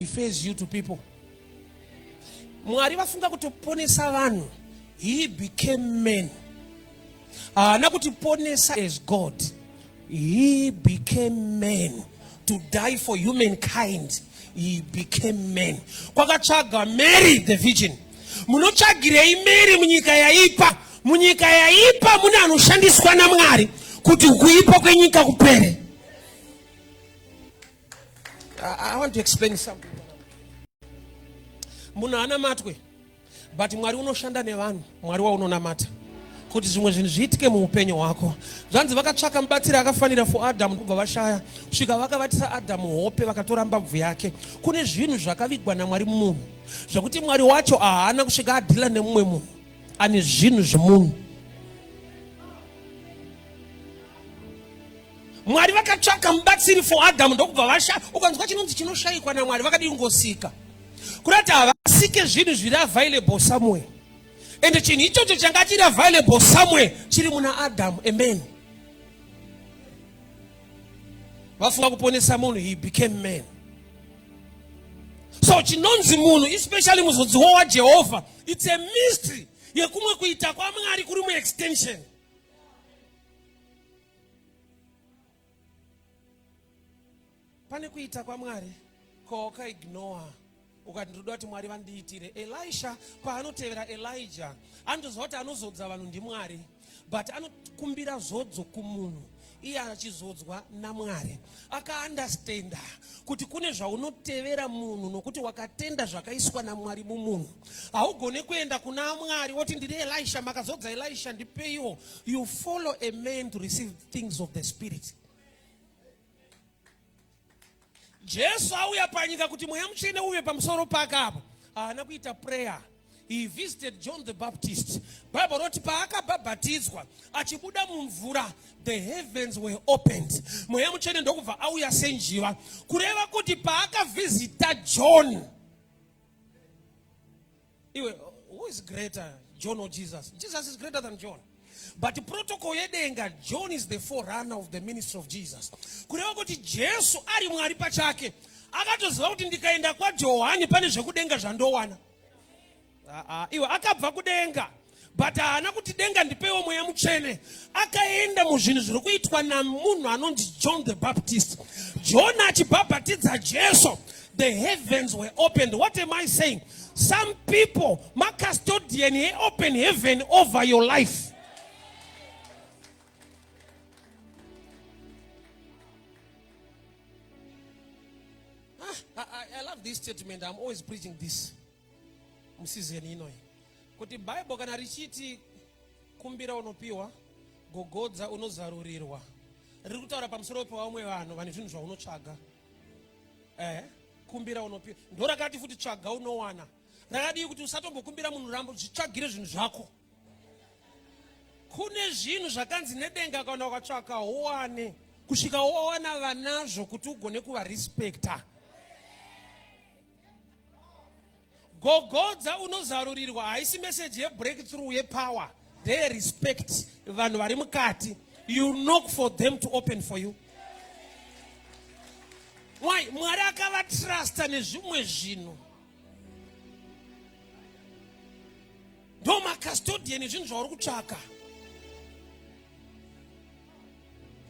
Refers you to people. Mwari vafunga kutoponesa vanhu. He became man. Haana kutiponesa as God. He became man to die for humankind. He became man. Kwakatsvaga Mary the Virgin. Munotsvagirei Mary munyika yaipa? Munyika yaipa mune anoshandiswa naMwari kuti kuipa kwenyika kupere. I, I want to explain something. Munhu haanamatwe but Mwari unoshanda nevanhu, Mwari waunonamata kuti zvimwe zvinhu zviitike muupenyu hwako. Zvanzi vakatsvaka mubatsiri akafanira for Adamu kubva vashaya kusvika vakavatisa Adamu hope vakatora mbabvu yake. Kune zvinhu zvakavigwa naMwari mumunhu zvekuti Mwari wacho haana kusvika adhila nemumwe munhu ane zvinhu zvemunhu. Mwari vakatsvaka mubatsiri for Adamu ndokubva vasha ukanzwa chinonzi chinoshayikwa naMwari vakadii kungosika kurati havasike zvinhu zviri available somewhere and chinhu ichocho changa chiri available somewhere chiri muna Adamu amen vafunga kuponesa munhu he became man so chinonzi munhu especially muzodziwo waJehovha it's a mystery yekumwe kuita kwaMwari kuri muextension Pane kuita kwaMwari kwawakaignora ukati ndinoda kuti Mwari vandiitire. Elisha paanotevera Elijah anotoziva kuti anozodza vanhu ndiMwari but anokumbira zodzo kumunhu iye achizodzwa naMwari. Akaandastenda kuti kune zvaunotevera munhu nokuti wakatenda zvakaiswa naMwari mumunhu. Haugone kuenda kuna Mwari woti ndiri Elisha, makazodza Elisha ndipeiwo. You follow a man to receive things of the spirit. Jesu auya panyika kuti mweya mutsvene uve pamusoro pake apo haana kuita prayer. He visited John the Baptist. Bible roti paakabhabhatidzwa achibuda mumvura the heavens were opened. Mweya mutsvene ndokubva auya senjiva. Kureva kuti paakavhizita John Iwe, who is greater, John or Jesus? Jesus is greater than John. But protocol yedenga, John is the forerunner of the ministry of Jesus. Kureva kuti Jesu ari Mwari pachake, akatoziva kuti ndikaenda kwaJohani pane zvekudenga zvandowana. Ah, ah, iwe akabva kudenga but haana kuti denga ndipewo mweya mutsvene akaenda muzvinhu zviri kuitwa namunhu anonzi John the Baptist. John achibhabhatidza Jesu, the heavens were opened. What am I saying? Some people macustodian yeopen heaven over your life. Ah, I, I, I love this statement. I'm always preaching this. Musizeni inoyi. Kuti Bible kana richiti kumbira unopiwa, gogodza unozarurirwa, riri kutaura pamusoro pevamwe vanhu vane zvinhu zvaunotsvaga. Eh, kumbira unopiwa. Ndorakati futi tsvaga unowana. Rakadii kuti usatombokumbira munhu rambo zvitsvagire zvinhu zvako. Kune zvinhu zvakanzi nedenga kana ukatsvaka uwane kusvika wawana vanazvo kuti ugone kuvarespecta. Gogodza unozarurirwa haisi message yebreakthrough yepower ndeye respect vanhu vari mukati you knock for them to open for you why mwari akavatrusta nezvimwe zvinhu ndo macustodian ezvinhu zvauri kutsvaka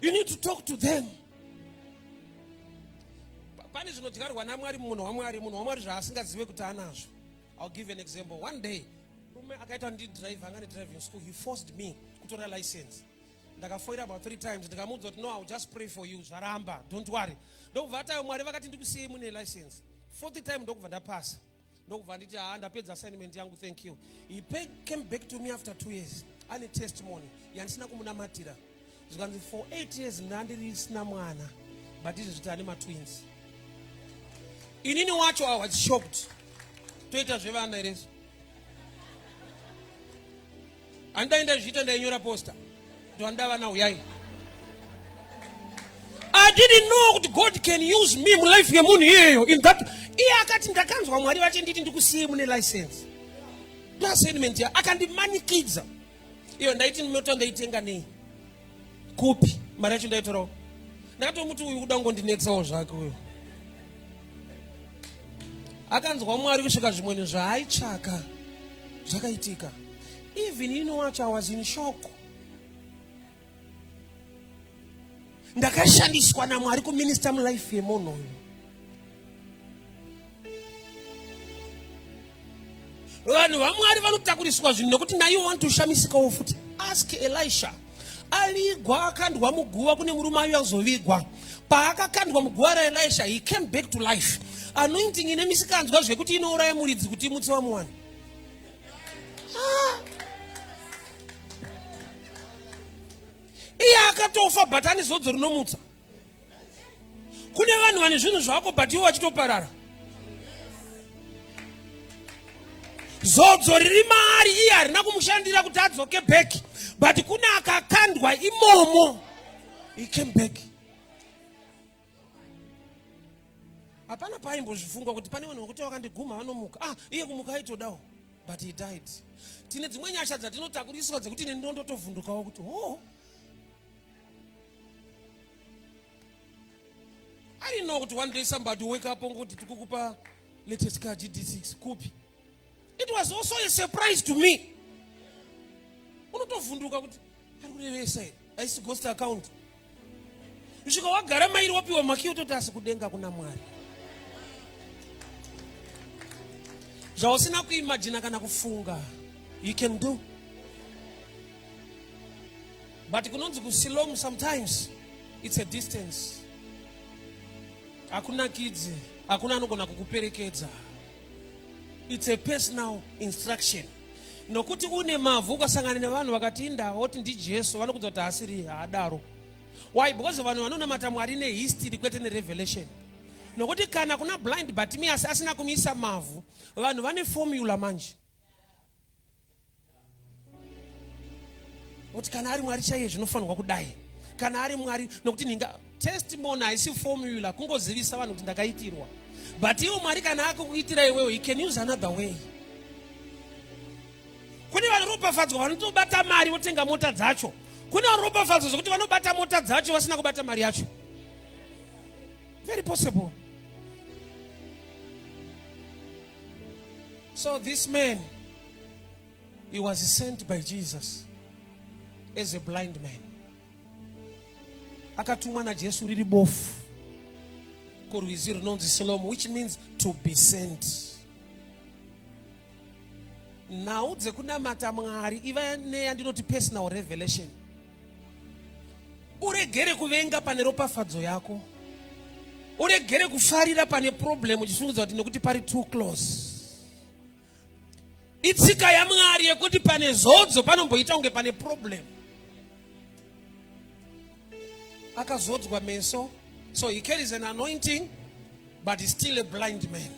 you need to talk to them pane zvinodyarwa namwari munhu wamwari munhu wamwari zvaasingazive kuti anazvo I'll give an example one day murume akaita ndidrive anga nedriving school he forced me kutora license ndakafoira about three times ndikamuudza kuti no I'll just pray for you zvaramba don't worry ndokubva atayo mwari vakati ndikusiyei mune license fourth time ndokubva ndapasa ndokubva nditi haa ndapedza assignment yangu thank you he came back to me after two years ane testimony yandisina kumunamatira zvikanzi for eight years ndandirisina mwana but izvi zviti ane matwins inini wacho i was shocked toita zvevana here Handai ndazviita ndainyora poster. Ndoanda vana uyai. I didn't know kuti God can use me mulife yemunhu iyeyo in that iye akati ndakanzwa Mwari vachinditi ndikusiye mune license. Ndo assignment ya akandimanikidza. Iyo ndaiti mota ndaitenga nei? Kupi? Mari yacho ndaitorawo. Ndakatomuti uyu kuda kungondinetsawo zvake uyu. Akanzwa Mwari kusvika zvimweni zvaaitsvaka zvakaitika. Even you know what, I was in shock. Ndakashandiswa naMwari kuminista mulife yemunhu uyu. Vanhu vaMwari vanotakuriswa zvinhu nekuti naiwo vanotoshamisikawo futi. Ask Elisha. Avigwa akandwa muguva kune murume aiva kuzovigwa. Paakakandwa muguva raElisha, he came back to life. Anointing ine misikanzwa zvekuti inouraya muridzi kuti imutse vamuwana. Ah. Iye akatofa but ane zodzo rinomutsa. Kune vanhu vane zvinhu zvako but ivo vachitoparara. Zodzo riri maari iye harina kumushandira kuti adzoke back, but kune akakandwa imomo, he came back. Hapana paaimbozvifunga kuti pane vanhu vakuti vakandiguma vanomuka. Ah, iye kumuka aitodawo, but he died. Tine dzimwe nyasha dzatinotakuriswa dzekuti nendondotovhundukawo kuti oh. I didn't know kuti one day somebody wake up ongoti tikukupa latest car GD6 kupi. It was also a surprise to me. Unotovhunduka kuti ari kurevesa here? Haisi ghost account. Kusvika wagara mairi wapiwa makiyi utoti asi kudenga kuna Mwari. Zvausina kuimagina kana kufunga, you can do. But kunonzi kuSiloam sometimes it's a distance. Hakuna kidzi, hakuna anogona kukuperekedza. It's a personal instruction. Nokuti une mavhu ukasangana nevanhu vakati indawa woti ndiJesu, vanokudza kuti haasiri haadaro. Why? Because vanhu vanonamata Mwari nehistory kwete nerevelation. Nokuti kana kuna blind Bartimaeus asina kumuisa mavhu, vanhu vane formula manje. Kuti kana ari Mwari chaiye zvinofanirwa kudai, kana ari Mwari, nokuti ninga testimony haisi formula, kungozivisa vanhu kuti ndakaitirwa. But iwo Mwari kana akukuitira iwewe, he can use another way. Kune vanoropafadzwa vanotobata mari votenga mota dzacho. Kune vanoropafadzwa zvekuti vanobata mota dzacho vasina kubata mari yacho. Very possible. So this man, he was sent by Jesus as a blind man. Akatumwa naJesu riri bofu kurwizi runonzi Siloam, which means to be sent. Nhau dzekunamata Mwari iva neyandinoti personal revelation. Uregere kuvenga pane ropafadzo yako, uregere kufarira pane problem uchisungudza kuti nekuti pari too close. Itsika yaMwari yekuti pane zodzo panomboita kunge pane problem. Akazodzwa meso, so he carries an anointing but he's still a blind man.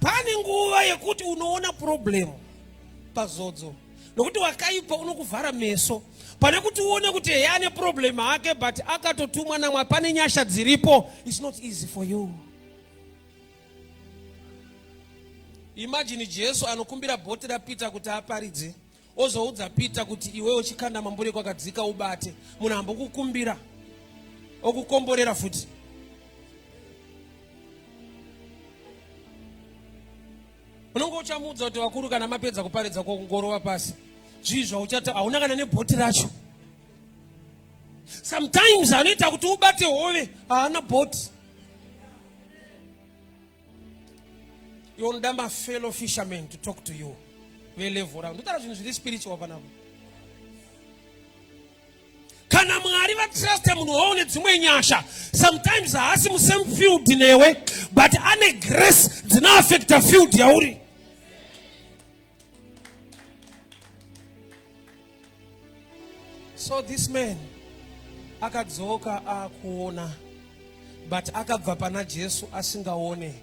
Pane nguva yekuti unoona problem pazodzo nokuti wakaipa unokuvhara meso pane kuti uone kuti heye ane problem hake but akatotumwa namwa pane nyasha dziripo. It's not easy for you. Imagine Jesu anokumbira bhoti raPeter kuti aparidze, ozoudza Peter kuti iwe uchikanda mambure kwakadzika ubate. Munhu ambokukumbira okukomborera futi. Unonge uchamuudza kuti vakuru kana mapedza kuparidza kongorova pasi, zvii zvauchata, hauna kana nebhoti racho. Sometimes anoita kuti ubate hove, haana bhoti. Iwe unoda mafellow fishermen to talk to you velevel ravo. Ndotaura zvinhu zviri spiritual panapa. Kana Mwari vatrusta munhu wavo nedzimwe nyasha, sometimes haasi musame field newe, but ane grace dzinoaffecta field yauri. So this man akadzoka akuona, but akabva pana Jesu asingaone.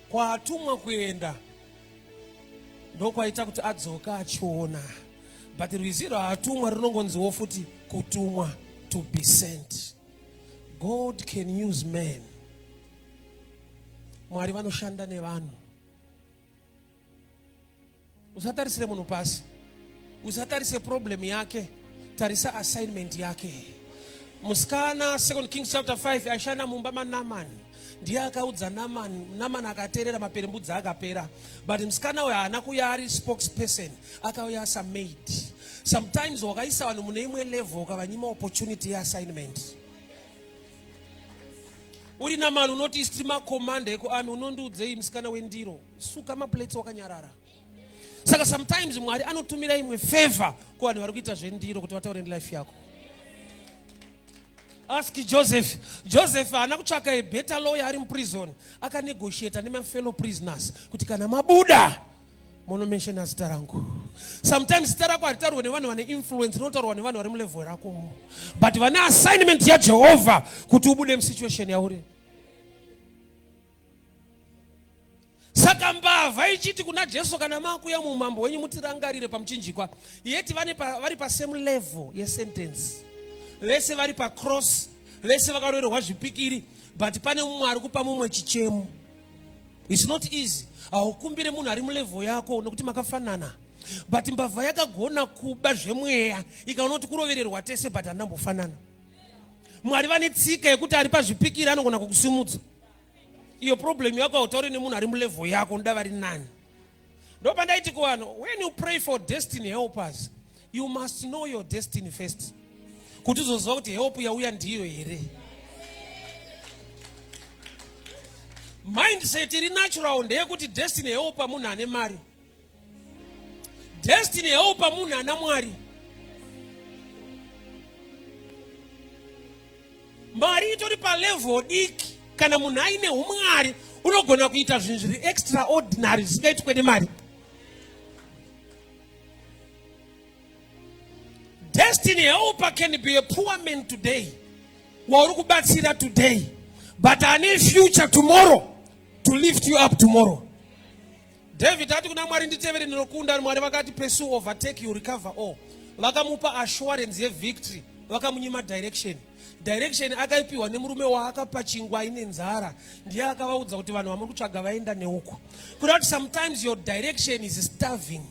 Kwaatumwa kuenda ndokwaita kuti adzoka achiona, but rwizi rwaatumwa rinongonziwo futi kutumwa, to be sent. God can use men. Mwari vanoshanda nevanhu. Usatarisire munhu pasi, usatarise problem yake, tarisa assignment yake. Musikana, 2 Kings chapter 5, aishanda mumba maNamani. Ndiye akaudza Namani, Namani akateerera maperembudzi akapera. But musikana uyo haana kuuya ari spokesperson, akauya as a maid. Sometimes wakaisa vanhu mune imwe level ukavanyima opportunity yeassignment. Uri Namani unoti isi tiri makomanda ekuarmy, unondiudzei musikana wendiro, suka maplates wakanyarara. Saka sometimes Mwari anotumira imwe favor kuvanhu vari kuita zvendiro kuti vataure nelife yako. Ask Joseph. Joseph haana kutsvaka a better lawyer ari muprison. Akanegotiata nemafellow prisoners kuti kana mabuda monomentiona zita rangu. Sometimes zita rako haritaurwe nevanhu vane influence, rinotaurwa nevanhu vari mulevel rako. But vane assignment yaJehovha kuti ubude musituation yauri. Saka mbavha ichiti kuna Jesu, kana makuya muumambo hwenyu mutirangarire pamuchinjikwa. Yeti vane pa, vari pa same level yesentence, vese vari pacross, vese vakaroverwa zvipikiri, but pane mumwe ari kupa mumwe chichemo. It's not easy. Haukumbire munhu ari mulevel yako nokuti makafanana, but mbavha yakagona kuba zvemweya ikaona kuti kurovererwa tese, but handambofanana. Mwari vane tsika yekuti ari pazvipikiri anogona kukusimudza. Iyo problem yako hautauri nemunhu ari mulevel yako, unoda vari nani. Ndopandaiti kuvanhu, when you pray for destiny helpers, you must know your destiny first, kuti uzoziva kuti help yauya ndiyo here. Mindset iri natural ndeyekuti destiny helper munhu ane mari, destiny helper munhu ana Mwari. Mari itori palevel diki. Kana munhu aine umwari unogona kuita zvinhu zviri extraordinary zvisingaitwe nemari. Destiny helper can be a poor man today wauri kubatsira today, but ane future tomorrow to lift you up tomorrow. David ati kuna Mwari, nditevere ndinokunda. Mwari vakati pursue, overtake, you recover all. Vakamupa assurance yevictory, vakamunyima direction. Direction akaipiwa nemurume waakapa chingwa aine nzara, ndiye akavaudza kuti vanhu vamuri kutsvaga vaenda neuku. Kuda kuti sometimes your direction is starving.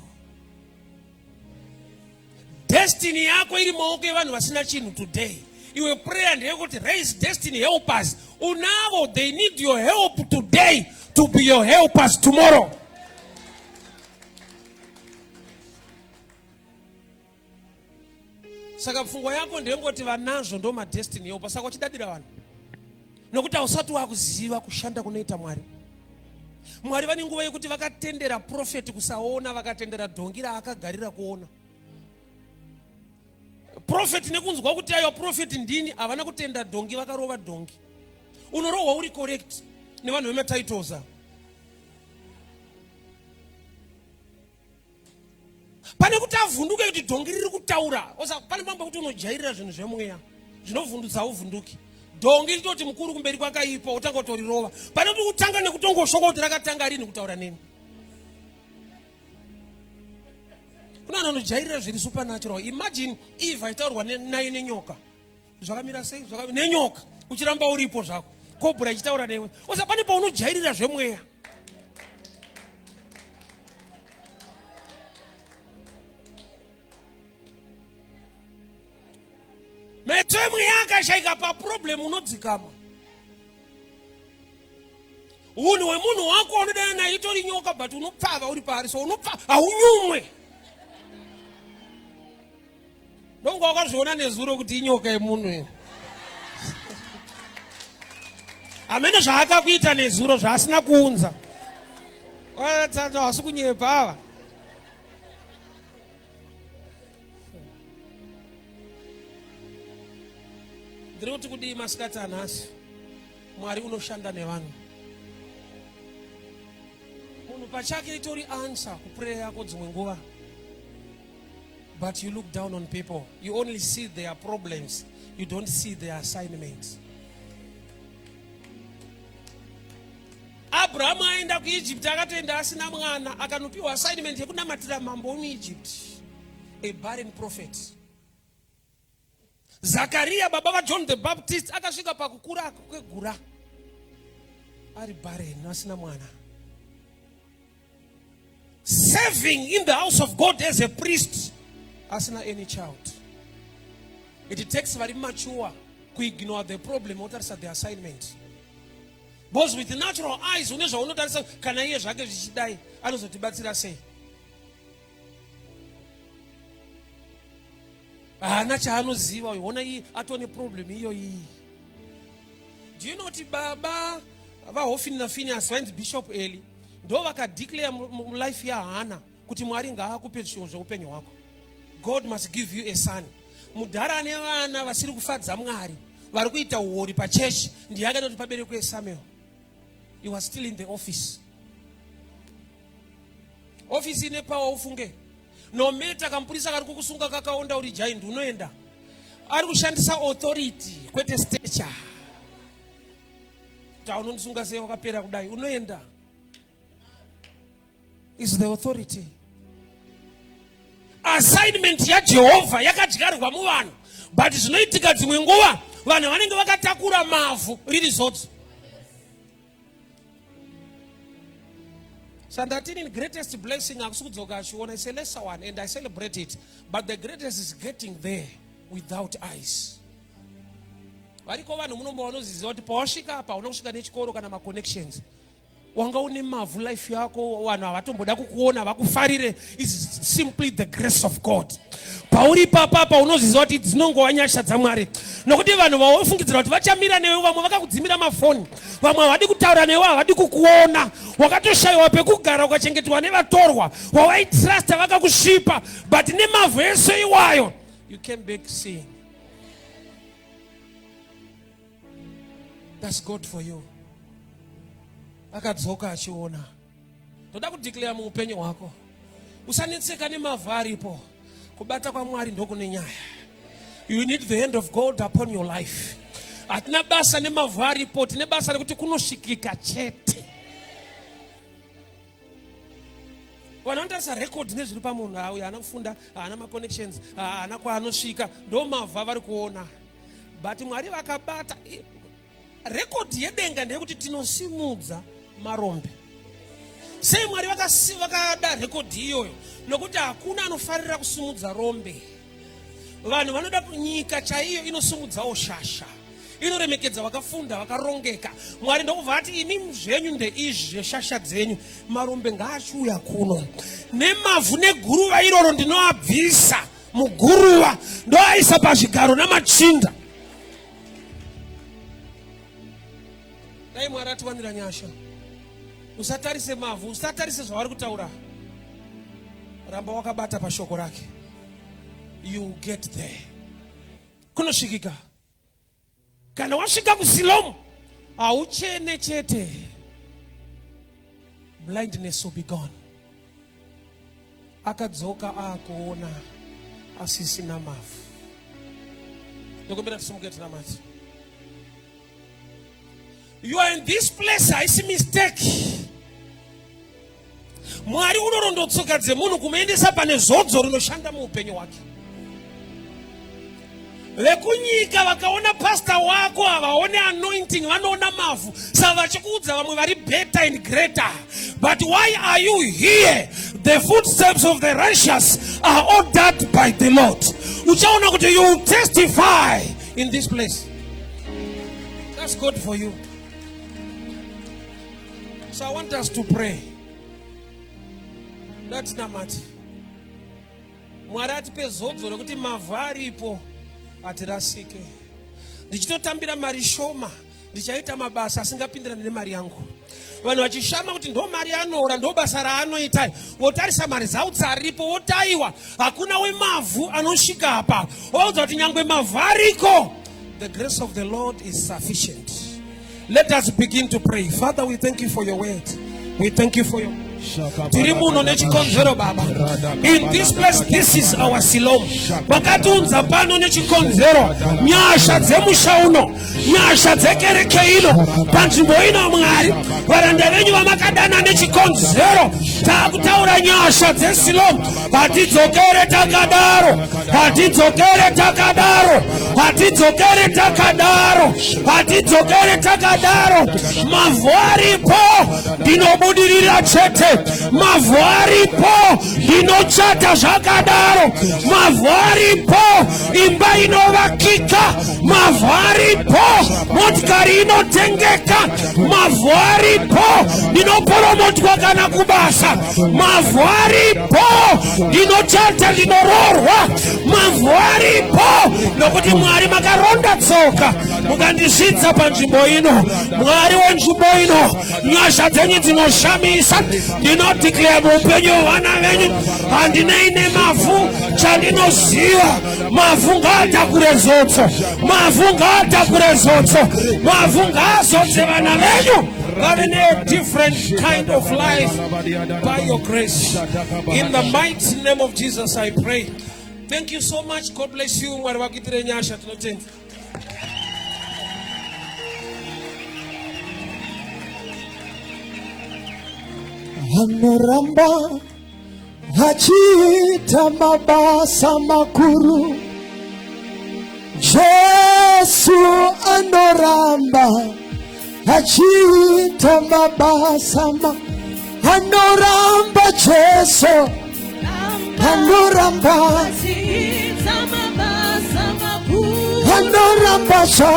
Destiny yako iri maoko evanhu vasina chinhu today. Iwe prayer ndeyekuti raise destiny helpers. Unavo, they need your help today to be your helpers tomorrow. Saka pfungwa yako ndeyengoti vanazvo ndo madestiny helper. Saka uchidadira vanhu nokuti hausati wakuziva kushanda kunoita Mwari. Mwari vane nguva yekuti vakatendera profeti kusaona, vakatendera dhongi raakagarira kuona. Profeti nekunzwa kuti aiwa profeti ndini, havana kutenda dhongi, vakarova dhongi. Unorohwa uri correct nevanhu vematitles ava. Pane kuti avhunduke kuti dhongi riri kutaura, pane pamwe pekuti unojairira zvinhu zvemweya zvinovhundutsa, hauvhunduki. Dhongi ritoti mukuru kumberi kwakaipa, utanga kutorirova. Pane kuti utanga nekutongoshoka kuti rakatanga rini kutaura neni. Kuna vanhu vanojairira zviri supernatural. Imagine Eve aitaurwa naye nenyoka. Zvakamira sei? Nenyoka uchiramba uripo zvako, kobhura ichitaura newe. Osa pane paunojairira zvemweya. Meso emweya akashaika paproblem unodzikama. Unhu hwemunhu wako unodana naye itori nyoka, but unopfava uri paari, so unopfava haunyumwe. Ndonga wakazviona nezuro kuti inyoka yemunhu iyo. Hamene zvaakakuita nezuro zvaasina kuunza. Tsanzo hasi kunyepa ava. Ndiri kuti kudii masikati anhasi? Mwari unoshanda nevanhu. Munhu pachake itori answer kuprayer yako dzimwe nguva. But you look down on people. You only see their problems. You don't see their assignments. Abrahamu aenda kuEgypt, akatoenda asina mwana, akanopiwa assignment yekunamatira mambo wemuEgypt, a barren prophet. Zakaria baba vaJohn the Baptist akasvika pakukura akwegura ari barren, asina mwana. Serving in the house of God as a priest asina any child. It takes vari mature kuignore the problem otarisa the assignment. Because with natural eyes une zvaunotarisa kana iye zvake zvichidai anozotibatsira sei? Haana chaanoziva uyu, hona iyi atone problem iyo iyi. Do you know kuti baba vaHofini naFinias vainzi Bishop Eli ndo vakadeclare mulife yaHana kuti Mwari ngaakupe zvishuwo zveupenyu hwako. God must give you a son. Mudhara ane vana vasiri kufadza Mwari vari kuita uori pachechi ndiye akaita kuti paberekwe Samuel. He was still in the office. Office ine power ufunge. No matter kamupurisa kari kukusunga kakaonda uri giant unoenda. Ari kushandisa authority kwete stature. Kuti unondisunga sei wakapera kudai unoenda. Is the authority. Assignment yaJehovha yakadyarwa muvanhu but zvinoitika dzimwe nguva vanhu vanenge vakatakura mavhu riri zodzo. Sandatini greatest blessing akusi kudzoka achiona it's a lesser one and I celebrate it but the greatest is getting there without eyes. Variko vanhu munombo vanoziziva kuti pawasvika apa hauna kusvika nechikoro kana maconnections wanga une mavhu life yako vanhu havatomboda kukuona vakufarire is simply the grace of God. Pauri papapa unoziziva kuti dzinongova nyasha dzaMwari nokuti vanhu vawofungidzira kuti vachamira newe vamwe vakakudzimira mafoni vamwe havadi kutaura newe havadi kukuona wakatoshayiwa pekugara ukachengetwa nevatorwa wawaitrasta vakakusvipa but nemavhu ese iwayo you came back seeing. That's God for you. Akadzoka achiona. Toda kudeclare muupenyu hwako. Usanetseka nemavhu aripo. Kubata kwaMwari ndokune nyaya. You need the hand of God upon your life. Hatina basa nemavhu aripo, tine basa rekuti kunosvikika chete. Vanhu vanotarisa record nezviri pamunhu, uyu haana kufunda, haana maconnections, haana kwaanosvika, ndo mavhu avari kuona. But Mwari vakabata record yedenga ndeyekuti tinosimudza marombe. Sei Mwari vakada record iyoyo? Nokuti hakuna anofarira kusimudza rombe. Vanhu vanoda nyika chaiyo inosimudzawo shasha, inoremekedza vakafunda vakarongeka. Mwari ndokubva ati imi zvenyu ndeizvi zveshasha dzenyu, marombe ngaachiuya kuno nemavhu neguruva iroro ndinoabvisa muguruva ndoaisa pazvigaro namachinda. Dai Mwari atiwanira nyasha. Usatarise mavhu, usatarise zvavari kutaura, ramba wakabata pashoko rake, you get there. Kunosvikika. Kana wasvika kuSilomu hauchene chete, blindness will be gone. Akadzoka akuona asisina mavhu. Ndokumbira tisimuke tinamate. You are in this place, haisi mistake. Mwari unorondotsoka dzemunhu kumuendesa pane zodzo rinoshanda muupenyu hwake. Vekunyika vakaona pastor wako havaone anointing, vanoona mavhu. Saka vachikuudza vamwe vari better and greater. But why are you here? The footsteps of the righteous are ordered by the Lord. Uchaona kuti you will testify in this place. That's good for you. So I want us to pray. That's namati. Mwari atipe zodzo rekuti mavhu aripo atirasike. Ndichitotambira mari shoma, ndichaita mabasa asingapindirani nemari yangu. Vanhu vachishama kuti ndo mari anoora, ndo basa raanoita, votarisa mari dzautsi aripo, votaiwa hakuna wemavhu anosvika apa. Vaudza kuti nyangwe mavhu ariko, the grace of the Lord is sufficient. Let us begin to pray. Father, we thank you for your word. We thank you for your tiri muno nechikonzero baba. In this place, this is our Siloam. Vakatiunza pano nechikonzero. Nyasha dzemusha uno, nyasha dzekereke ino, panzvimbo ino Mwari, varanda venyu vamakadana nechikonzero. Takutaura nyasha dzeSiloam. Hatidzokere takadaro, hatidzokere takadaro, hatidzokere takadaro, hatidzokere takadaro. Mavhu aripo, ndinobudirira chete. Mavhu aripo, ndinochata zvakadaro. Mavhu aripo, imba inovakika. Mavhu aripo. aripo, motikari inotengeka, mavhu aripo, ndinoporomotwa kana kubasa, mavhu aripo, ndinochata, ndinoroorwa, mavhu aripo, nokuti Mwari makaronda tsoka mukandisvitsa panzvimbo ino. Mwari wenzvimbo ino, nyasha dzenyu dzinoshamisa. Ndinodeclare muupenyu hwevana venyu, handinei nemavhu, chandinoziva mavhu ngaatakure zodzo, mavhu ngaatakure zodzo, mavhu ngaazodze vana venyu vave ne-different kind of life by your grace. In the mighty name of Jesus I pray. Thank you so much. God bless you. Mwari vakuitire nyasha. Tinotenda. Anoramba achiita mabasa makuru. Jesu anoramba achiita mabasa ma anoramba Jesu anoramba anoramba zva